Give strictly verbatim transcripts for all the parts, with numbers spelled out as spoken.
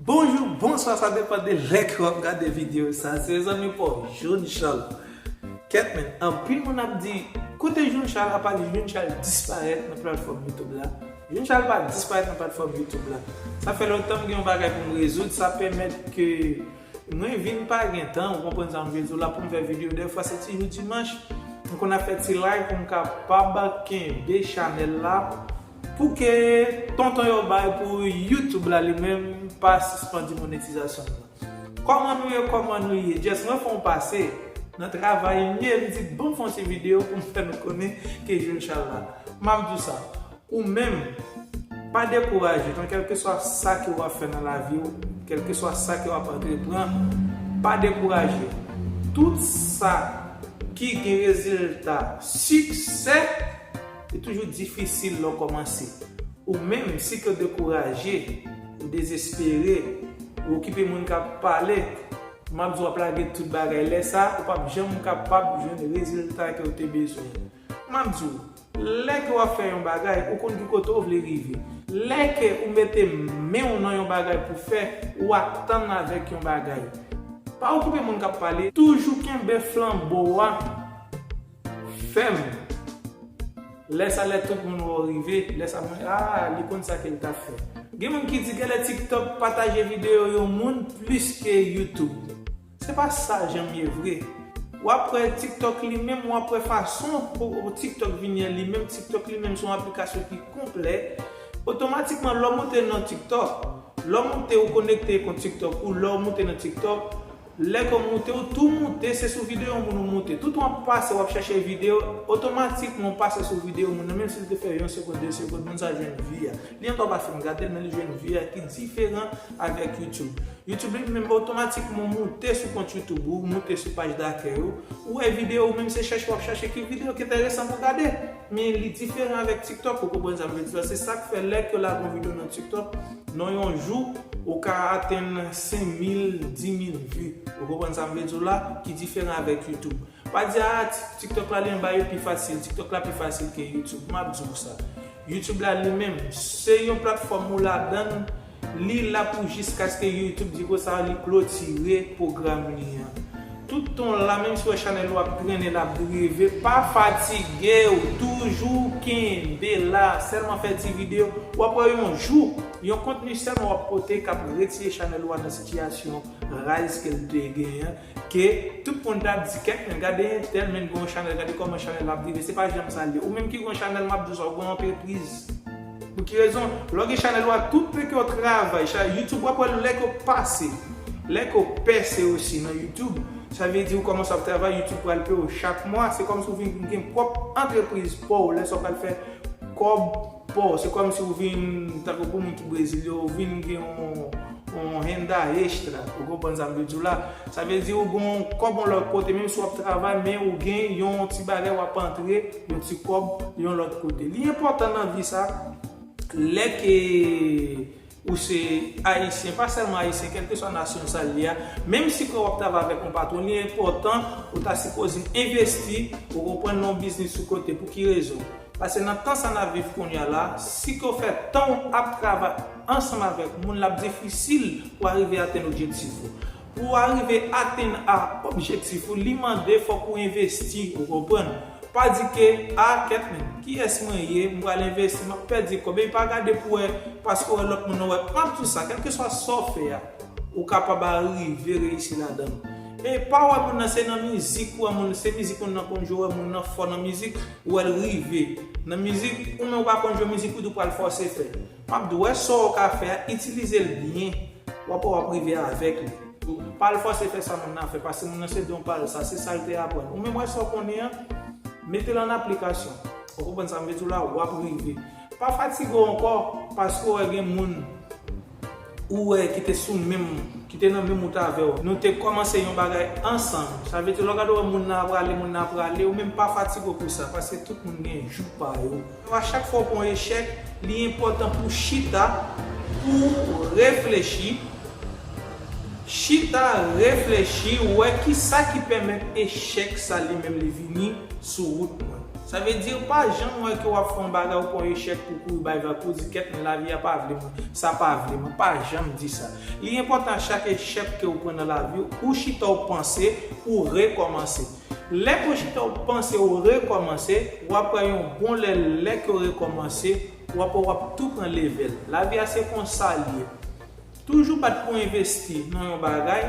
Bonjou, bonswa, sa depann de lè ke w ap gade videyo sa. Se zanmi pa w, John Charles. Kèt men, anpil moun ap di, kote John Charles, apa John Charles disparèt nan platfòm YouTube la. John Charles pa disparèt nan platfòm YouTube la. Sa fè lontan m gen yon bagay pou m rezoud, sa pèmèt ke mwen vin pa gen tan, ou konprann sa m vle di w la, pou m fè videyo. Dèfwa se ti jou dimanch, m konn ap fè ti live pou m kapab kenbe chanèl la, pou ke tonton yo bay pou YouTube la li menm pa sispann di monetizasyon l lan. Kòman nou ye, kòman nou ye? Just mwen fè yon pase nan travay m ye, m di bon fè yon ti videyo pou m fè nou konnen ke John Charles la. M ap di w sa, ou menm, pa dekouraje, nan kèlkeswa sa ke w ap fè nan lavi w, kèlkeswa sa ke w ap antreprann, pa dekouraje. Tout sa ki gen rezilta, siksè, li toujou difisil lè w kòmanse. Ou menm, si ke w dekouraje, ou dezespere, ou okipe moun k ap pale, m ap di w ap lage tout bagay. Lè sa, ou p ap janm kapab jwenn rezilta ke w te bezwen. M ap di w, lè ke w ap fè yon bagay, ou konn ki kote w vle rive. Lè ke ou mete men w nan yon bagay pou fè, ou atann avèk yon bagay. Pa okipe moun k ap pale, toujou kenbe flanbo a fèm. Lè sa, lè tout moun wè w rive, lè sa moun, ah, li konn sa ke l t ap fè. Gen moun ki di, genlè TikTok pataje videyo yon moun plis ke YouTube. Se pa sa janm ye vre. W ap wè TikTok li menm, w ap wè fason pou TikTok vini an li menm. TikTok li menm se yon aplikasyon ki konplè. Otomatikman, lè w moute nan TikTok, lè w moute, ou konekte kont TikTok ou, lè w moute nan TikTok, lè ke w moute, ou tou moute, se sou videyo moun ou moute. Tout w ap pase, w ap chèche videyo, otomatikman w pase sou videyo moun nan, menm si l te fè yon segonn, de segonn, moun sa jwenn vi a. Li ankò pa fin gade l, men li jwenn vi a ki diferan avèk YouTube. YouTube li menm otomatikman moute sou kont YouTube ou, moute sou paj dakèy ou. Ou wè videyo ou menm se chèche w ap chèche ki videyo ki enteresan pou gade. Men li diferan avèk TikTok, ou konprann sa m vle di la. Se sa k fè lè ke w lage yon videyo nan TikTok, nan yon jou, ou ka atenn senk mil, dis mil vi. Ou konprann sa m vle di w la, ki diferan avèk YouTube. Pa di, ah, Ti-, TikTok la li anba yo pi fasil, TikTok la pi fasil ke YouTube. M ap di w sa. YouTube la li menm, se yon platfòm ou ladan l, li la pou jiskaske YouTube di konsa li klotire pwogram li an. Tout tan w la, menm si w wè chanèl ou ap trennen, l ap drive, pa fatige w, toujou kenbe la, sèlman fè ti videyo, w ap wè yon jou, yon kontni sèlman w ap pote k ap retire chanèl ou a nan sitiyasyon raz ke l te genyen an, ke tout moun t ap di, kèt men, gade entèl, men gen yon chanèl, gade kòman chanèl la ap drive, se pa janm sa l ye. Ou menm ki gen yon chanèl, m ap di w sa, ou gen yon antrepriz. Pou ki rezon? Lè w gen chanèl ou a, tout tan ke w travay, cha-, YouTube w ap wè lè ke w pase, lè ke w pèse osi nan YouTube, sa vle di ou kòmanse ap travay, YouTube pral peye w chak mwa, se kòmsi ou vin gen pwòp antrepriz pa w, lè sa w pral fè kòb pa w, se kòmsi ou vin, tankou pou moun ki Brezil yo, ou vin gen yon, yon renda extra, ou konprann sa m vle di w la? Sa vle di ou gen yon kòb yon lòt kote, menm si w ap travay, men ou gen yon ti bagay w ap antre, yon ti kòb yon lòt kote. Li enpòtan nan vi sa, lè ke ou se Ayisyen, pa sèlman Ayisyen, kèlkeswa nasyon sa l ye a, menm si ke w ap travay avèk yon patwon, li enpòtan ou ta sipoze envesti, ou konprann, nan yon biznis sou kote. Pou ki rezon? Paske nan tan sa n ap viv kounye a la, si ke w fè tan w ap travay ansanm avèk moun, l ap difisil pou w arive atenn objektif ou. Pou w arive atenn a objektif ou, li mande fòk ou envesti, ou konprann? Pa di ke, a, kèt men, kiyès mwen ye, m pral envesti, m ap pèdi kòb. Epi pa gade pou wè, paske w wè lòt moun nan wè. M ap di w sa, kèlkeswa sa w fè a, ou kapab arive reyisi ladan l. E pa wè moun nan se nan mizik, ou wè moun, se mizik moun nan konn jwe, ou wè moun nan fò nan mizik, ou wè l rive nan mizik, ou menm ou pa konn jwe mizik, ou di w pral fòse fè l. M ap di w, wè sa w ka fè a, itilize l byen, w ap wè w ap rive avèk li. Pa al fòse fè sa moun nan fè, paske moun nan se don pa l, sa se sa l te aprann. Ou menm wè sa w konnen an, mete l an aplikasyon. Ou konprann sa m vle di w la, w ap rive. Pa fatige w ankò, paske w wè gen moun ou wè ki te sou menm, ki te nan menm wout avè w. Nou te kòmanse yon bagay ansanm. Sa vle di, lè w gade w wè moun nan ap prale, moun nan ap prale, ou menm pa fatige w pou sa, paske tout moun gen jou pa yo. A chak fwa w pran echèk, li enpòtan pou w chita, pou w reflechi, chita, reflechi, wè kisa ki pèmèt echèk sa li menm li vini sou wout mwen. Sa vle di, pa janm wè ke w ap fè yon bagay, ou pran yon echèk pou kouri bay vag, pou di, "Kèt mwen, lavi a pa vle mwen, sa pa vle mwen." Pa janm di sa. Li enpòtan chak echèk ke w pran nan lavi w, ou chita w panse, ou rekòmanse. Lè ke w chita w panse, ou rekòmanse, w ap wè yon bon lè, lè ke w rekòmanse, w ap, w ap tou pran level. Lavi a se konsa l ye. Toujou bat pou envesti nan yon bagay,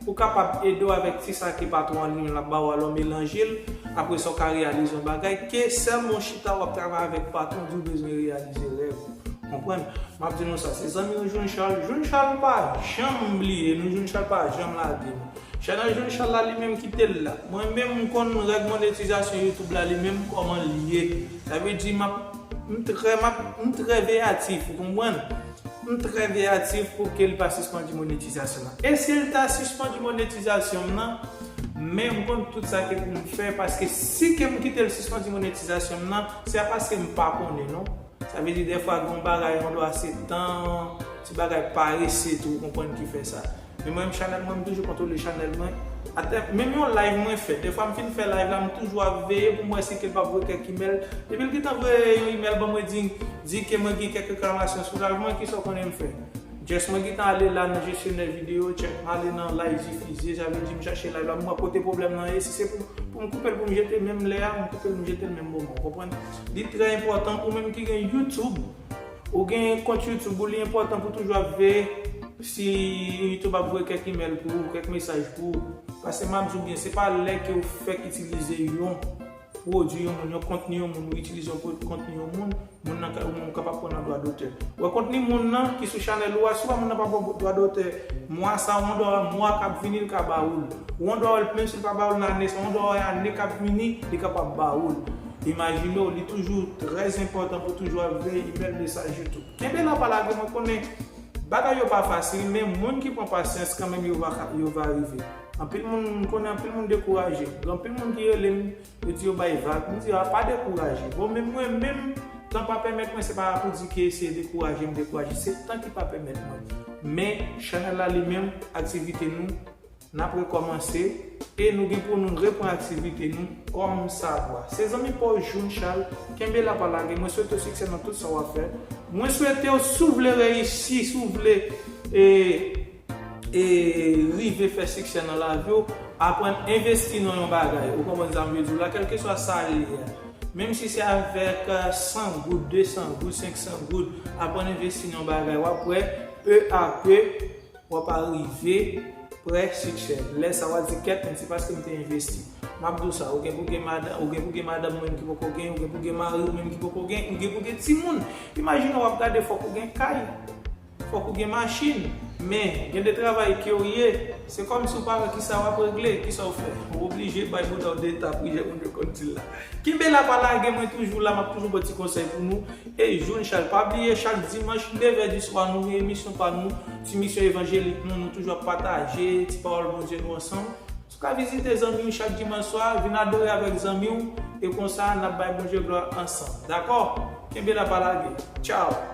pou kapab ede w avèk ti sa ke patwon an li menm l ap ba w a, lè w melanje l, apre sa w ka reyalize yon bagay ke sèlman w chita w ap travay avèk patwon, di w bezwen reyalize rèv ou. Konprann? M ap di nou sa, se zanmi w June Charles. June Charles pa janm bliye nou, June Charles pa janm lage nou. Chanèl June Charles la, li menm kite l la. Mwen menm, m konn règ monetizasyon YouTube la, li menm kòman l ye. Sa vle di, m ap, m trè, m ap, m trè veyatif, ou konprann? M trè veyatif pou ke l pa sispann di monetizasyon nan. E si l ta sispann di monetizasyon m nan, men m konn tout sa ke pou m fè, paske si ke m kite l sispann di monetizasyon m nan, se pa paske m pa konnen, non. Sa vle di, dèfwa, gen yon bagay, yon dwa se tan, ti bagay parese tou, ou konprann ki fè sa. Men mwen, chanèl mwen, m toujou kontwole chanèl mwen. Atè, menm yon live mwen fè, dèfwa m fin fè live la, m toujou ap veye pou m wè si ke l p ap voye kèk imèl. Depi l gentan voye yon imèl ban mwen, di, di ke mwen gen kèk reklamasyon sou live mwen, kisa w konnen m fè? Just mwen gentan ale la nan jesyonè videyo, check, m ale nan live difize, sa vle di m chache live la, m wè kote pwoblèm nan ye, si se pou, pou m koupe l pou m jete l menm lè a, m koupe l, m jete l menm moman, w konprann? Li trè enpòtan, ou menm ki gen YouTube, ou gen kont YouTube ou, li enpòtan pou toujou ap veye si YouTube ap voye kèk imèl pou ou, kèk mesaj pou ou. Paske m ap di w byen, se pa lè ke w fèk itilize yon pwodui yon moun, yon kontni yon moun, ou itilize yon pwo-, kontni yon moun, moun nan ka, ou menm ou kapab pran nan dwa dotè. Wè kontni moun nan ki sou chanèl ou a, si w pa moun nan pa ba w dwa dotè mwa sa, yon dwa mwa k ap vini, li ka ba ou l. Yon dwa, menm si l pa ba ou l nan ane sa, yon dwa ane k ap vini, li kapab ba ou l. Imajine w, li toujou trè enpòtan pou toujou ap veye imèl, mesaj YouTube. Kenbe la, pa lage, mwen konnen bagay yo pa fasil, men moun ki pran pasyans kanmenm, yo va, yo va rive. Anpil moun, m konnen anpil moun dekouraje. Gen anpil moun ki rele m, yo di yo bay vag. M di, "A, pa dekouraje." Bon, men mwen menm, tan pa pèmèt mwen, se pa pou di ke se dekouraje m dekouraje, se tan ki pa pèmèt mwen. Men, chanèl la li menm, aktivite nou, n ap rekòmanse e nou gen pou nou reprann aktivite nou kòmsadwa. Se zanmi pa w June Charles, kenbe la pa lage. Mwen swete w siksè nan tout sa w ap fè. Mwen swete w, si w vle reyisi, si w vle e, e rive fè siksè nan lavi w, aprann envesti nan yon bagay. Ou konprann sa m vle di w la, kèlkeswa sa l ye a. Menm si se avèk, eh, san goud, de san goud, senk san goud, aprann envesti nan yon bagay. W ap wè, peu à peu, w ap arive prè siksè. Lè sa a w a di, "Kèt, men se paske m te envesti." M ap di w sa, ou gen pou gen madanm, ou gen pou gen madanm ou menm ki poko gen, ou gen pou gen mari ou menm ki poko gen, ou gen pou gen timoun. Imajine w ap gade, fòk ou gen kay, fòk ou gen machin. Men, gen de travay ke w ye, se kòmsi w pa wè kisa w ap regle, kisa w fè. Ou oblije bay bouda w de tapri, jan moun yo konn di l la. Kenbe la, pa lage, mwen toujou la, m ap toujou ba w ti konsèy pou nou. E June Charles, pa bliye, chak dimanch, nevè di swa, nou gen emisyon pa nou, ti misyon evanjelik nou, nou toujou ap pataje ti pawòl Bondye nou ansanm. Si w ka vizite zanmi w chak dimanch swa, vin adore avèk zanmi w, e konsa, n ap bay Bondye glwa ansanm. Dakò? Kenbe la, pa lage. Tchaw!